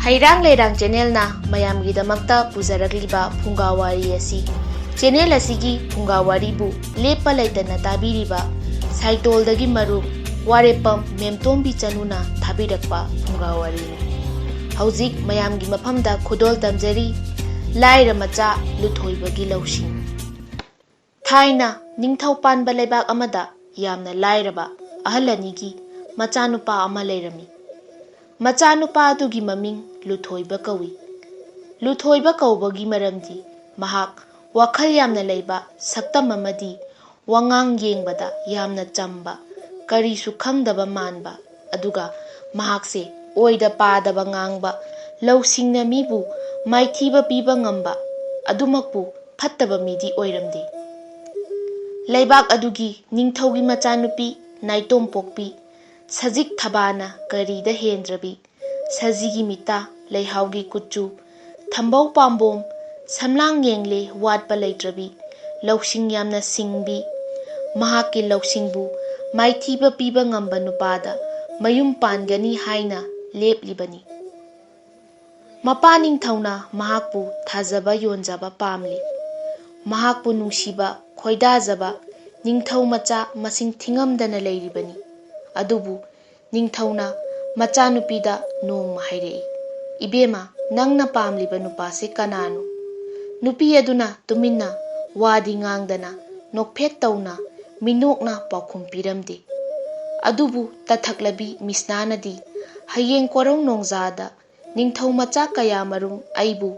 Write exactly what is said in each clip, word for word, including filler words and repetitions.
ꯍꯩꯔꯥꯡ ꯂꯩꯔꯥꯡ ꯆꯦꯅꯦꯜꯅ ꯃꯌꯥꯝꯒꯤꯗꯃꯛꯇ ꯄꯨꯖꯔꯛꯂꯤꯕ ꯐꯨꯡꯒꯥ ꯋꯥꯔꯤ ꯑꯁꯤ, ꯆꯦꯅꯦꯜ ꯑꯁꯤꯒꯤ ꯐꯨꯡꯒꯥ ꯋꯥꯔꯤꯕꯨ ꯂꯦꯞꯄ ꯂꯩꯇꯅ ꯇꯥꯕꯤꯔꯤꯕ ꯁꯥꯏꯇꯣꯜꯗꯒꯤ ꯃꯔꯨꯞ ꯋꯥꯔꯦꯞꯄꯝ ꯃꯦꯝꯇꯣꯝꯕꯤ ꯆꯅꯨꯅ ꯊꯥꯕꯤꯔꯛꯄ ꯐꯨꯡꯒꯥ ꯋꯥꯔꯤꯅꯤ꯫ ꯍꯧꯖꯤꯛ ꯃꯌꯥꯝꯒꯤ ꯃꯐꯝꯗ ꯈꯨꯗꯣꯜ ꯇꯝꯖꯔꯤ, ꯂꯥꯏꯔ ꯃꯆꯥ ꯂꯨꯊꯣꯏꯕꯒꯤ ꯂꯧꯁꯤꯡ꯫ ꯊꯥꯏꯅ ꯅꯤꯡꯊꯧ ꯄꯥꯟꯕ ꯂꯩꯕꯥꯛ ꯑꯃꯗ ꯌꯥꯝꯅ ꯂꯥꯏꯔꯕ ꯑꯍꯜ ꯑꯅꯤꯒꯤ ꯃꯆꯥꯅꯨꯄꯥ ꯑꯃ ꯂꯩꯔꯝꯃꯤ꯫ ꯃꯆꯥꯅꯨꯄꯥ ꯑꯗꯨꯒꯤ ꯃꯃꯤꯡ ꯂꯨꯊꯣꯏꯕ ꯀꯧꯏ꯫ ꯂꯨꯊꯣꯏꯕ ꯀꯧꯕꯒꯤ ꯃꯔꯝꯗꯤ ꯃꯍꯥꯛ ꯋꯥꯈꯜ ꯌꯥꯝꯅ ꯂꯩꯕ ꯁꯛꯇꯝ ꯑꯃꯗꯤ ꯋꯥꯉꯥꯡ ꯌꯦꯡꯕꯗ ꯌꯥꯝꯅ ꯆꯝꯕ, ꯀꯔꯤꯁꯨ ꯈꯪꯗꯕ ꯃꯥꯟꯕ, ꯑꯗꯨꯒ ꯃꯍꯥꯛꯁꯦ ꯑꯣꯏꯗ ꯄꯥꯗꯕ ꯉꯥꯡꯕ, ꯂꯧꯁꯤꯡꯅ ꯃꯤꯕꯨ ꯃꯥꯏꯊꯤꯕ ꯄꯤꯕ ꯉꯝꯕ, ꯑꯗꯨꯃꯛꯄꯨ ꯐꯠꯇꯕ ꯃꯤꯗꯤ ꯑꯣꯏꯔꯝꯗꯦ꯫ ꯂꯩꯕꯥꯛ ꯑꯗꯨꯒꯤ ꯅꯤꯡꯊꯧꯒꯤ ꯃꯆꯥꯅꯨꯄꯤ ꯅꯥꯏꯇꯣꯝ ꯄꯣꯛꯄꯤ, ꯁꯖꯤꯛ ꯊꯕꯥꯅ ꯀꯔꯤꯗ ꯍꯦꯟꯗ꯭ꯔꯕꯤ, ꯁꯖꯤꯒꯤ ꯃꯤꯠꯇ, ꯂꯩꯍꯥꯎꯒꯤ ꯀꯨꯆꯨ, ꯊꯝꯕꯧ ꯄꯥꯝꯕꯣꯝ, ꯁꯝꯂꯥꯡ ꯌꯦꯡꯂꯦ ꯋꯥꯠꯄ ꯂꯩꯇ꯭ꯔꯕꯤ, ꯂꯧꯁꯤꯡ ꯌꯥꯝꯅ ꯁꯤꯡꯕꯤ, ꯃꯍꯥꯛꯀꯤ ꯂꯧꯁꯤꯡꯕꯨ ꯃꯥꯏꯊꯤꯕ ꯄꯤꯕ ꯉꯝꯕ ꯅꯨꯄꯥꯗ ꯃꯌꯨꯝ ꯄꯥꯟꯒꯅꯤ ꯍꯥꯏꯅ ꯂꯦꯞꯂꯤꯕꯅꯤ꯫ ꯃꯄꯥ ꯅꯤꯡꯊꯧꯅ ꯃꯍꯥꯛꯄꯨ ꯊꯥꯖꯕ ꯌꯣꯟꯖꯕ ꯄꯥꯝꯂꯤ꯫ ꯃꯍꯥꯛꯄꯨ ꯅꯨꯡꯁꯤꯕ, ꯈꯣꯏꯗꯥꯖꯕ ꯅꯤꯡꯊꯧ ꯃꯆꯥ ꯃꯁꯤꯡ ꯊꯤꯉꯝꯗꯅ ꯂꯩꯔꯤꯕꯅꯤ꯫ ꯑꯗꯨꯕꯨ ꯅꯤꯡꯊꯧꯅ ꯃꯆꯥꯅꯨꯄꯤꯗ ꯅꯣꯡꯃ ꯍꯥꯏꯔꯛꯏ, "ꯏꯕꯦꯝꯃ, ꯅꯪꯅ ꯄꯥꯝꯂꯤꯕ ꯅꯨꯄꯥꯁꯤ ꯀꯅꯥꯅꯣ?" ꯅꯨꯄꯤ ꯑꯗꯨꯅ ꯇꯨꯃꯤꯟꯅ, ꯋꯥꯗꯤ ꯉꯥꯡꯗꯅ, ꯅꯣꯛꯐꯦꯠ ꯇꯧꯅ, ꯃꯤꯅꯣꯛꯅ ꯄꯥꯎꯈꯨꯝ ꯄꯤꯔꯝꯗꯦ꯫ ꯑꯗꯨꯕꯨ ꯇꯊꯛꯂꯕꯤ ꯃꯤꯁꯅꯥꯅꯗꯤ ꯍꯌꯦꯡ ꯀꯣꯔꯧ ꯅꯣꯡꯖꯥꯗ ꯅꯤꯡꯊꯧ ꯃꯆꯥ ꯀꯌꯥꯃꯔꯨꯝ ꯑꯩꯕꯨ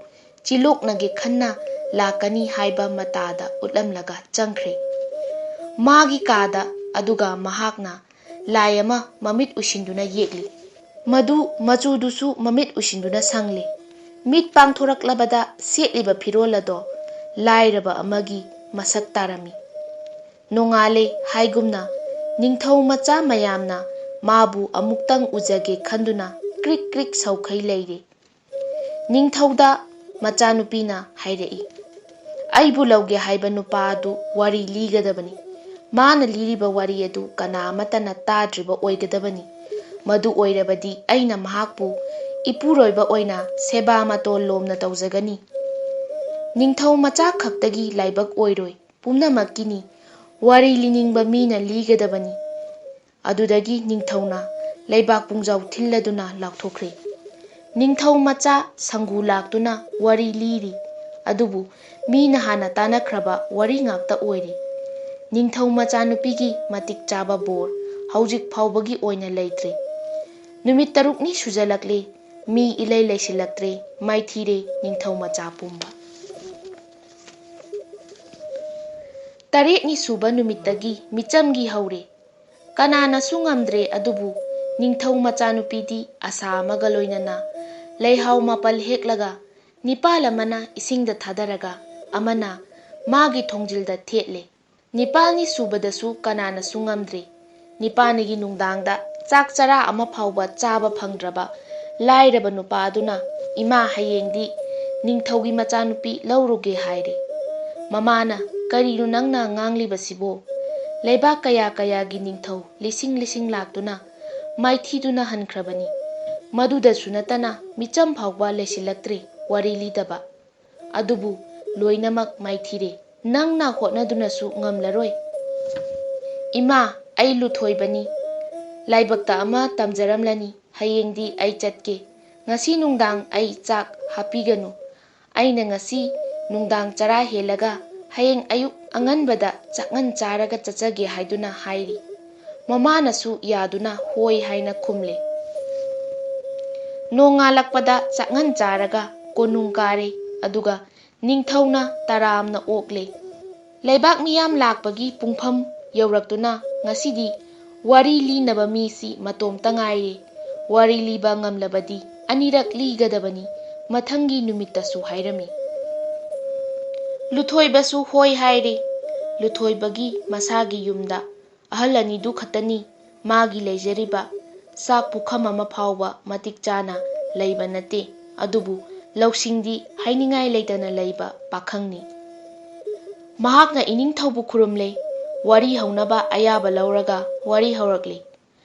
ꯆꯤꯂꯣꯛꯅꯒꯦ ꯈꯟꯅ ꯂꯥꯛꯀꯅꯤ ꯍꯥꯏꯕ ꯃꯇꯥꯗ ꯎꯠꯂꯝꯂꯒ ꯆꯪꯈ꯭ꯔꯦ꯫ ꯃꯥꯒꯤ ꯀꯥꯗ, ꯑꯗꯨꯒ ꯃꯍꯥꯛꯅ ꯂꯥꯏ ꯑꯃ ꯃꯃꯤꯠ ꯎꯏꯁꯤꯟꯗꯨꯅ ꯌꯦꯛꯂꯤ꯫ ꯃꯗꯨ ꯃꯆꯨꯗꯨꯁꯨ ꯃꯃꯤꯠ ꯎꯏꯁꯤꯟꯗꯨꯅ ꯁꯪꯂꯤ꯫ ꯃꯤꯠ ꯄꯥꯡꯊꯣꯔꯛꯂꯕꯗ ꯁꯦꯠꯂꯤꯕ ꯐꯤꯔꯣꯜ ꯑꯗꯣ ꯂꯥꯏꯔꯕ ꯑꯃꯒꯤ ꯃꯁꯛ ꯇꯥꯔꯝꯃꯤ꯫ ꯅꯣꯡꯉꯥꯜꯂꯦ ꯍꯥꯏꯒꯨꯝꯅ ꯅꯤꯡꯊꯧ ꯃꯆꯥ ꯃꯌꯥꯝꯅ ꯃꯥꯕꯨ ꯑꯃꯨꯛꯇꯪ ꯎꯖꯒꯦ ꯈꯟꯗꯨꯅ ꯀ꯭ꯔꯤꯛ ꯀ꯭ꯔꯤꯛ ꯁꯧꯈꯩ ꯂꯩꯔꯦ꯫ ꯅꯤꯡꯊꯧꯗ ꯃꯆꯥꯅꯨꯄꯤꯅ ꯍꯥꯏꯔꯛꯏ, "ꯑꯩꯕꯨ ꯂꯧꯒꯦ ꯍꯥꯏꯕ ꯅꯨꯄꯥ ꯑꯗꯨ ꯋꯥꯔꯤ ꯂꯤꯒꯗꯕꯅꯤ꯫ ꯃꯥꯅ ꯂꯤꯔꯤꯕ ꯋꯥꯔꯤ ꯑꯗꯨ ꯀꯅꯥ ꯑꯃꯠꯇꯅ ꯇꯥꯗ꯭ꯔꯤꯕ ꯑꯣꯏꯒꯗꯕꯅꯤ꯫ ꯃꯗꯨ ꯑꯣꯏꯔꯕꯗꯤ ꯑꯩꯅ ꯃꯍꯥꯛꯄꯨ ꯏꯄꯨꯔꯣꯏꯕ ꯑꯣꯏꯅ ꯁꯦꯕꯥ ꯃꯇꯣꯜ ꯂꯣꯝꯅ ꯇꯧꯖꯒꯅꯤ꯫ ꯅꯤꯡꯊꯧ ꯃꯆꯥ ꯈꯛꯇꯒꯤ ꯂꯥꯏꯕꯛ ꯑꯣꯏꯔꯣꯏ, ꯄꯨꯝꯅꯃꯛꯀꯤꯅꯤ꯫ ꯋꯥꯔꯤ ꯂꯤꯅꯤꯡꯕ ꯃꯤꯅ ꯂꯤꯒꯗꯕꯅꯤ꯫ ꯑꯗꯨꯗꯒꯤ ꯅꯤꯡꯊꯧꯅ ꯂꯩꯕꯥꯛ ꯄꯨꯡꯖꯥꯎ ꯊꯤꯜꯂꯗꯨꯅ ꯂꯥꯎꯊꯣꯛꯈ꯭ꯔꯦ, "ꯅꯤꯡꯊꯧ ꯃꯆꯥ ꯁꯪꯒꯨ ꯂꯥꯛꯇꯨꯅ ꯋꯥꯔꯤ ꯂꯤꯔꯤ, ꯑꯗꯨꯕꯨ ꯃꯤꯅ ꯍꯥꯟꯅ ꯇꯥꯅꯈ꯭ꯔꯕ ꯋꯥꯔꯤ ꯉꯥꯛꯇ ꯑꯣꯏꯔꯤ꯫ ꯅꯤꯡꯊꯧ ꯃꯆꯥꯅꯨꯄꯤꯒꯤ ꯃꯇꯤꯛ ꯆꯥꯕ ꯕꯣꯔ ꯍꯧꯖꯤꯛ ꯐꯥꯎꯕꯒꯤ ꯑꯣꯏꯅ ꯂꯩꯇ꯭ꯔꯤ꯫ ꯅꯨꯃꯤꯠ ꯇꯔꯨꯛꯅꯤ ꯁꯨꯖꯜꯂꯛꯂꯦ, ꯃꯤ ꯏꯂꯩ ꯂꯩꯁꯤꯜꯂꯛꯇ꯭ꯔꯦ, ꯃꯥꯏꯊꯤꯔꯦ ꯅꯤꯡꯊꯧ ꯃꯆꯥ ꯄꯨꯝꯕ꯫ ꯇꯔꯦꯠꯅꯤ ꯁꯨꯕ ꯅꯨꯃꯤꯠꯇꯒꯤ ꯃꯤꯆꯝꯒꯤ ꯍꯧꯔꯦ꯫ ꯀꯅꯥꯅꯁꯨ ꯉꯝꯗ꯭ꯔꯦ, ꯑꯗꯨꯕꯨ ꯅꯤꯡꯊꯧ ꯃꯆꯥꯅꯨꯄꯤꯗꯤ ꯑꯁꯥ ꯑꯃꯒ ꯂꯣꯏꯅꯅ ꯂꯩꯍꯥꯎ ꯃꯥꯄꯜ ꯍꯦꯛꯂꯒ ꯅꯤꯄꯥꯜ ꯑꯃꯅ ꯏꯁꯤꯡꯗ ꯊꯥꯗꯔꯒ ꯑꯃꯅ ꯃꯥꯒꯤ ꯊꯣꯡꯖꯤꯜꯗ ꯊꯦꯠꯂꯦ꯫ ꯅꯤꯄꯥꯜꯅꯤ ꯁꯨꯕꯗꯁꯨ ꯀꯅꯥꯅꯁꯨ ꯉꯝꯗ꯭ꯔꯦ꯫ ꯅꯤꯄꯥꯜꯅꯤꯒꯤ ꯅꯨꯡꯗꯥꯡꯗ ꯆꯥꯛ ꯆꯔꯥ ꯑꯃ ꯐꯥꯎꯕ ꯆꯥꯕ ꯐꯪꯗ꯭ꯔꯕ ꯂꯥꯏꯔꯕ ꯅꯨꯄꯥ ꯑꯗꯨꯅ, "ꯏꯃꯥ, ꯍꯌꯦꯡꯗꯤ ꯅꯤꯡꯊꯧꯒꯤ ꯃꯆꯥꯅꯨꯄꯤ ꯂꯧꯔꯨꯒꯦ" ꯍꯥꯏꯔꯦ꯫ ꯃꯃꯥꯅ, "ꯀꯔꯤꯅꯣ ꯅꯪꯅ ꯉꯥꯡꯂꯤꯕꯁꯤꯕꯣ? ꯂꯩꯕꯥꯛ ꯀꯌꯥ ꯀꯌꯥꯒꯤ ꯅꯤꯡꯊꯧ ꯂꯤꯁꯤꯡ ꯂꯤꯁꯤꯡ ꯂꯥꯛꯇꯨꯅ ꯃꯥꯏꯊꯤꯗꯨꯅ ꯍꯟꯈ꯭ꯔꯕꯅꯤ꯫ ꯃꯗꯨꯗꯁꯨ ꯅꯠꯇꯅ ꯃꯤꯆꯝ ꯐꯥꯎꯕ ꯂꯩꯁꯤꯜꯂꯛꯇ꯭ꯔꯦ ꯋꯥꯔꯤ ꯂꯤꯗꯕ꯫ ꯑꯗꯨꯕꯨ ꯂꯣꯏꯅꯃꯛ ꯃꯥꯏꯊꯤꯔꯦ꯫ ꯅꯪꯅ ꯍꯣꯠꯅꯗꯨꯅꯁꯨ ꯉꯝꯂꯔꯣꯏ꯫ ꯏꯃꯥ, ꯑꯩ ꯂꯨꯊꯣꯏꯕꯅꯤ꯫ ꯂꯥꯏꯕꯛꯇ ꯑꯃ ꯇꯝꯖꯔꯝꯂꯅꯤ꯫ ꯍꯌꯦꯡꯗꯤ ꯑꯩ ꯆꯠꯀꯦ꯫ ꯉꯁꯤ ꯅꯨꯡꯗꯥꯡ ꯑꯩ ꯆꯥꯛ ꯍꯥꯞꯄꯤꯒꯅꯨ꯫ ꯑꯩꯅ ꯉꯁꯤ ꯅꯨꯡꯗꯥꯡ ꯆꯔꯥ ꯍꯦꯜꯂꯒ ꯍꯌꯦꯡ ꯑꯌꯨꯛ ꯑꯉꯟꯕꯗ ꯆꯥꯛꯉꯟ ꯆꯥꯔꯒ ꯆꯠꯆꯒꯦ" ꯍꯥꯏꯗꯨꯅ ꯍꯥꯏꯔꯤ꯫ ꯃꯃꯥꯅꯁꯨ ꯌꯥꯗꯨꯅ ꯍꯣꯏ ꯍꯥꯏꯅ ꯈꯨꯝꯂꯦ꯫ ꯅꯣꯡꯉꯥꯜꯂꯛꯄꯗ ꯆꯥꯛꯉꯟ ꯆꯥꯔꯒ ꯀꯣꯅꯨꯡ ꯀꯥꯔꯦ, ꯑꯗꯨꯒ ꯅꯤꯡꯊꯧꯅ ꯇꯔꯥꯝꯅ ꯑꯣꯛꯂꯦ꯫ ꯂꯩꯕꯥꯛ ꯃꯤꯌꯥꯝ ꯂꯥꯛꯄꯒꯤ ꯄꯨꯡꯐꯝ ꯌꯧꯔꯛꯇꯨꯅ ꯉꯁꯤꯗꯤ ꯋꯥꯔꯤ ꯂꯤꯅꯕ ꯃꯤꯁꯤ ꯃꯇꯣꯝꯇ ꯉꯥꯏꯔꯦ꯫ ꯋꯥꯔꯤ ꯂꯤꯕ ꯉꯝꯂꯕꯗꯤ ꯑꯅꯤꯔꯛ ꯂꯤꯒꯗꯕꯅꯤ, ꯃꯊꯪꯒꯤ ꯅꯨꯃꯤꯠꯇꯁꯨ ꯍꯥꯏꯔꯝꯃꯤ꯫ ꯂꯨꯊꯣꯏꯕꯁꯨ ꯍꯣꯏ ꯍꯥꯏꯔꯦ꯫ ꯂꯨꯊꯣꯏꯕꯒꯤ ꯃꯁꯥꯒꯤ ꯌꯨꯝꯗ ꯑꯍꯜ ꯑꯅꯤꯗꯨ ꯈꯛꯇꯅꯤ ꯃꯥꯒꯤ ꯂꯩꯖꯔꯤꯕ꯫ ꯆꯥꯛ ꯄꯨꯈꯝ ꯑꯃ ꯐꯥꯎꯕ ꯃꯇꯤꯛ ꯆꯥꯅ ꯂꯩꯕ ꯅꯠꯇꯦ꯫ ꯑꯗꯨꯕꯨ ꯂꯧꯁꯤꯡꯗꯤ ꯍꯥꯏꯅꯤꯡꯉꯥꯏ ꯂꯩꯇꯅ ꯂꯩꯕ ꯄꯥꯈꯪꯅꯤ꯫ ꯃꯍꯥꯛꯅ ꯏꯅꯤꯡꯊꯧꯕꯨ ꯈꯨꯔꯨꯝꯂꯦ꯫ ꯋꯥꯔꯤ ꯍꯧꯅꯕ ꯑꯌꯥꯕ ꯂꯧꯔꯒ ꯋꯥꯔꯤ ꯍꯧꯔꯛꯂꯦ꯫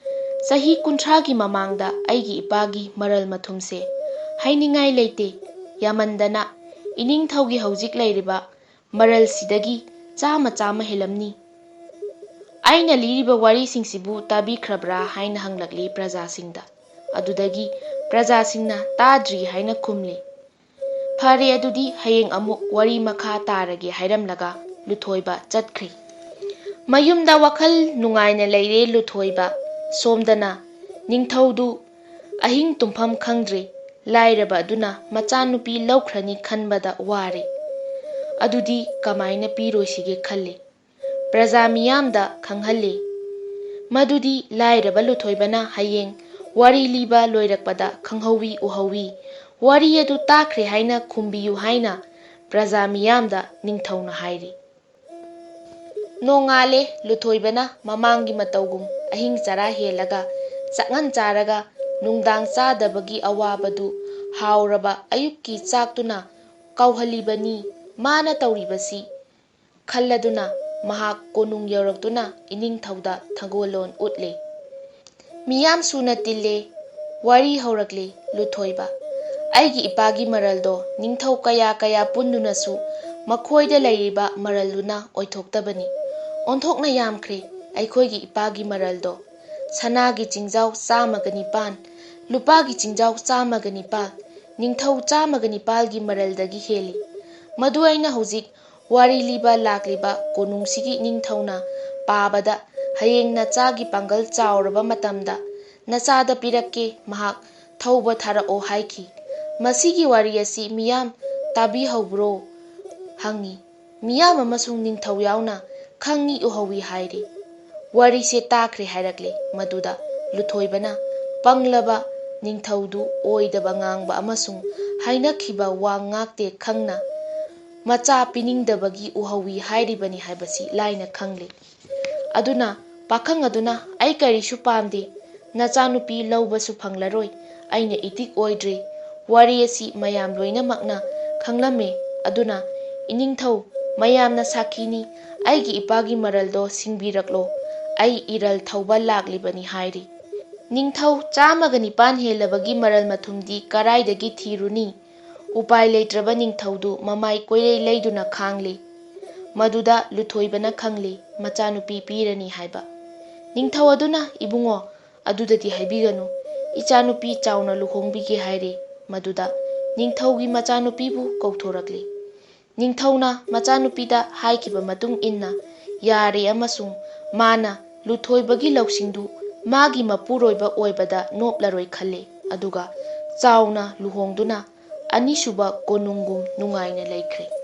ꯆꯍꯤ ꯀꯨꯟꯊ꯭ꯔꯥꯒꯤ ꯃꯃꯥꯡꯗ ꯑꯩꯒꯤ ꯏꯄꯥꯒꯤ ꯃꯔꯜ ꯃꯊꯨꯝꯁꯦ ꯍꯥꯏꯅꯤꯡꯉꯥꯏ ꯂꯩꯇꯦ, ꯌꯥꯝꯃꯟꯗꯅ ꯏꯅꯤꯡꯊꯧꯒꯤ ꯍꯧꯖꯤꯛ ꯂꯩꯔꯤꯕ ꯃꯔꯜꯁꯤꯗꯒꯤ ꯆꯥꯝꯃ ꯆꯥꯝꯃ ꯍꯦꯜꯂꯝꯅꯤ꯫ ꯑꯩꯅ ꯂꯤꯔꯤꯕ ꯋꯥꯔꯤꯁꯤꯡꯁꯤꯕꯨ ꯇꯥꯕꯤꯈ꯭ꯔꯕ꯭ꯔꯥ ꯍꯥꯏꯅ ꯍꯪꯂꯛꯂꯤ ꯄ꯭ꯔꯖꯥꯁꯤꯡꯗ꯫ ꯑꯗꯨꯗꯒꯤ ꯄ꯭ꯔꯖꯥꯁꯤꯡꯅ ꯇꯥꯗ꯭ꯔꯤ ꯍꯥꯏꯅ ꯈꯨꯝꯂꯤ꯫ ꯐꯔꯦ, ꯑꯗꯨꯗꯤ ꯍꯌꯦꯡ ꯑꯃꯨꯛ ꯋꯥꯔꯤ ꯃꯈꯥ ꯇꯥꯔꯒꯦ ꯍꯥꯏꯔꯝꯂꯒ ꯂꯨꯊꯣꯏꯕ ꯆꯠꯈ꯭ꯔꯦ꯫ ꯃꯌꯨꯝꯗ ꯋꯥꯈꯜ ꯅꯨꯡꯉꯥꯏꯅ ꯂꯩꯔꯦ ꯂꯨꯊꯣꯏꯕ꯫ ꯁꯣꯝꯗꯅ ꯅꯤꯡꯊꯧꯗꯨ ꯑꯍꯤꯡ ꯇꯨꯝꯐꯝ ꯈꯪꯗ꯭ꯔꯦ꯫ ꯂꯥꯏꯔꯕ ꯑꯗꯨꯅ ꯃꯆꯥꯅꯨꯄꯤ ꯂꯧꯈ꯭ꯔꯅꯤ ꯈꯟꯕꯗ ꯋꯥꯔꯦ꯫ ꯑꯗꯨꯗꯤ ꯀꯃꯥꯏꯅ ꯄꯤꯔꯣꯏꯁꯤꯒꯦ ꯈꯜꯂꯤ꯫ ꯄ꯭ꯔꯖꯥ ꯃꯤꯌꯥꯝꯗ ꯈꯪꯍꯜꯂꯤ꯫ ꯃꯗꯨꯗꯤ ꯂꯥꯏꯔꯕ ꯂꯨꯊꯣꯏꯕꯅ ꯍꯌꯦꯡ ꯋꯥꯔꯤ ꯂꯤꯕ ꯂꯣꯏꯔꯛꯄꯗ ꯈꯪꯍꯧꯋꯤ ꯎꯍꯧꯋꯤ꯫ ꯋꯥꯔꯤ ꯑꯗꯨ ꯇꯥꯈ꯭ꯔꯦ ꯍꯥꯏꯅ ꯈꯨꯝꯕꯤꯌꯨ ꯍꯥꯏꯅ ꯄ꯭ꯔꯖꯥ ꯃꯤꯌꯥꯝꯗ ꯅꯤꯡꯊꯧꯅ ꯍꯥꯏꯔꯤ꯫ ꯅꯣꯡꯉꯥꯜꯂꯦ꯫ ꯂꯨꯊꯣꯏꯕꯅ ꯃꯃꯥꯡꯒꯤ ꯃꯇꯧꯒꯨꯝ ꯑꯍꯤꯡ ꯆꯔꯥ ꯍꯦꯜꯂꯒ ꯆꯥꯛꯉꯟ ꯆꯥꯔꯒ ꯅꯨꯡꯗꯥꯡ ꯆꯥꯗꯕꯒꯤ ꯑꯋꯥꯕꯗꯨ ꯍꯥꯎꯔꯕ ꯑꯌꯨꯛꯀꯤ ꯆꯥꯛꯇꯨꯅ ꯀꯥꯎꯍꯜꯂꯤꯕꯅꯤ꯫ ꯃꯥꯅ ꯇꯧꯔꯤꯕꯁꯤ ꯈꯜꯂꯗꯨꯅ ꯃꯍꯥꯛ ꯀꯣꯅꯨꯡ ꯌꯧꯔꯛꯇꯨꯅ ꯏꯅꯤꯡꯊꯧꯗ ꯊꯒꯣꯜꯂꯣꯟ ꯎꯠꯂꯦ꯫ ꯃꯤꯌꯥꯝ ꯁꯨꯅ ꯇꯤꯜꯂꯦ꯫ ꯋꯥꯔꯤ ꯍꯧꯔꯛꯂꯦ ꯂꯨꯊꯣꯏꯕ꯫ ꯑꯩꯒꯤ ꯏꯄꯥꯒꯤ ꯃꯔꯜꯗꯣ ꯅꯤꯡꯊꯧ ꯀꯌꯥ ꯀꯌꯥ ꯄꯨꯟꯗꯨꯅꯁꯨ ꯃꯈꯣꯏꯗ ꯂꯩꯔꯤꯕ ꯃꯔꯜꯗꯨꯅ ꯑꯣꯏꯊꯣꯛꯇꯕꯅꯤ꯫ ꯑꯣꯟꯊꯣꯛꯅ ꯌꯥꯝꯈ꯭ꯔꯦ ꯑꯩꯈꯣꯏꯒꯤ ꯏꯄꯥꯒꯤ ꯃꯔꯜꯗꯣ꯫ ꯁꯅꯥꯒꯤ ꯆꯤꯡꯖꯥꯎ ꯆꯥꯝꯃꯒ ꯅꯤꯄꯥꯟ, ꯂꯨꯄꯥꯒꯤ ꯆꯤꯡꯖꯥꯎ ꯆꯥꯝꯃꯒ ꯅꯤꯄꯥꯟ, ꯅꯤꯡꯊꯧ ꯆꯥꯝꯃꯒ ꯅꯤꯄꯥꯜꯒꯤ ꯃꯔꯜꯗꯒꯤ ꯍꯦꯜꯂꯤ꯫ ꯃꯗꯨ ꯑꯩꯅ ꯍꯧꯖꯤꯛ ꯋꯥꯔꯤ ꯂꯤꯕ ꯂꯥꯛꯂꯤꯕ ꯀꯣꯅꯨꯡꯁꯤꯒꯤ ꯅꯤꯡꯊꯧꯅ ꯄꯥꯕꯗ ꯍꯌꯦꯡ ꯅꯆꯥꯒꯤ ꯄꯥꯡꯒꯜ ꯆꯥꯎꯔꯕ ꯃꯇꯝꯗ ꯅꯆꯥꯗ ꯄꯤꯔꯛꯀꯦ, ꯃꯍꯥꯛ ꯊꯧꯕ ꯊꯥꯔꯛꯑꯣ ꯍꯥꯏꯈꯤ꯫ ꯃꯁꯤꯒꯤ ꯋꯥꯔꯤ ꯑꯁꯤ ꯃꯤꯌꯥꯝ ꯇꯥꯕꯤꯍꯧꯕ꯭ꯔꯣ? ꯍꯪꯉꯤ꯫ ꯃꯤꯌꯥꯝ ꯑꯃꯁꯨꯡ ꯅꯤꯡꯊꯧ ꯌꯥꯎꯅ ꯈꯪꯉꯤ ꯎꯍꯧꯋꯤ ꯍꯥꯏꯔꯤ꯫ ꯋꯥꯔꯤꯁꯦ ꯇꯥꯈ꯭ꯔꯦ ꯍꯥꯏꯔꯛꯂꯦ꯫ ꯃꯗꯨꯗ ꯂꯨꯊꯣꯏꯕꯅ ꯄꯪꯂꯕ ꯅꯤꯡꯊꯧꯗꯨ ꯑꯣꯏꯗꯕ ꯉꯥꯡꯕ ꯑꯃꯁꯨꯡ ꯍꯥꯏꯅꯈꯤꯕ ꯋꯥ ꯉꯥꯛꯇꯦ ꯈꯪꯅ ꯃꯆꯥ ꯄꯤꯅꯤꯡꯗꯕꯒꯤ ꯎꯍꯧꯋꯤ ꯍꯥꯏꯔꯤꯕꯅꯤ ꯍꯥꯏꯕꯁꯤ ꯂꯥꯏꯅ ꯈꯪꯂꯦ꯫ ꯑꯗꯨꯅ ꯄꯥꯈꯪ ꯑꯗꯨꯅ, "ꯑꯩ ꯀꯔꯤꯁꯨ ꯄꯥꯝꯗꯦ, ꯅꯆꯥꯅꯨꯄꯤ ꯂꯧꯕꯁꯨ ꯐꯪꯂꯔꯣꯏ, ꯑꯩꯅ ꯏꯇꯤꯛ ꯑꯣꯏꯗ꯭ꯔꯦ, ꯋꯥꯔꯤ ꯑꯁꯤ ꯃꯌꯥꯝ ꯂꯣꯏꯅꯃꯛꯅ ꯈꯪꯂꯝꯃꯦ꯫ ꯑꯗꯨꯅ ꯏꯅꯤꯡꯊꯧ, ꯃꯌꯥꯝꯅ ꯁꯥꯈꯤꯅꯤ, ꯑꯩꯒꯤ ꯏꯄꯥꯒꯤ ꯃꯔꯜꯗꯣ ꯁꯤꯡꯕꯤꯔꯛꯂꯣ, ꯑꯩ ꯏꯔꯜ ꯊꯧꯕ ꯂꯥꯛꯂꯤꯕꯅꯤ" ꯍꯥꯏꯔꯤ꯫ ꯅꯤꯡꯊꯧ ꯆꯥꯝꯃꯒ ꯅꯤꯄꯥꯟ ꯍꯦꯜꯂꯕꯒꯤ ꯃꯔꯜ ꯃꯊꯨꯝꯗꯤ ꯀꯔꯥꯏꯗꯒꯤ ꯊꯤꯔꯨꯅꯤ? ꯎꯄꯥꯏ ꯂꯩꯇ꯭ꯔꯕ ꯅꯤꯡꯊꯧꯗꯨ ꯃꯃꯥꯏ ꯀꯣꯏꯂꯩ ꯂꯩꯗꯨꯅ ꯈꯥꯡꯂꯤ꯫ ꯃꯗꯨꯗ ꯂꯨꯊꯣꯏꯕꯅ ꯈꯪꯂꯤ, ꯃꯆꯥꯅꯨꯄꯤ ꯄꯤꯔꯅꯤ ꯍꯥꯏꯕ꯫ ꯅꯤꯡꯊꯧ ꯑꯗꯨꯅ, "ꯏꯕꯨꯡꯉꯣ, ꯑꯗꯨꯗꯗꯤ ꯍꯥꯏꯕꯤꯒꯅꯨ, ꯏꯆꯥꯅꯨꯄꯤ ꯆꯥꯎꯅ ꯂꯨꯍꯣꯡꯕꯤꯒꯦ" ꯍꯥꯏꯔꯦ꯫ ꯃꯗꯨꯗ ꯅꯤꯡꯊꯧꯒꯤ ꯃꯆꯥꯅꯨꯄꯤꯕꯨ ꯀꯧꯊꯣꯔꯛꯂꯤ꯫ ꯅꯤꯡꯊꯧꯅ ꯃꯆꯥꯅꯨꯄꯤꯗ ꯍꯥꯏꯈꯤꯕ ꯃꯇꯨꯡ ꯏꯟꯅ ꯌꯥꯔꯦ ꯑꯃꯁꯨꯡ ꯃꯥꯅ ꯂꯨꯊꯣꯏꯕꯒꯤ ꯂꯧꯁꯤꯡꯗꯨ ꯃꯥꯒꯤ ꯃꯄꯨꯔꯣꯏꯕ ꯑꯣꯏꯕꯗ ꯅꯣꯞꯂꯔꯣꯏ ꯈꯜꯂꯦ, ꯑꯗꯨꯒ ꯆꯥꯎꯅ ꯂꯨꯍꯣꯡꯗꯨꯅ ꯑꯅꯤꯁꯨꯕ ꯀꯣꯅꯨꯡꯒꯨꯝ ꯅꯨꯡꯉꯥꯏꯅ ꯂꯩꯈ꯭ꯔꯦ꯫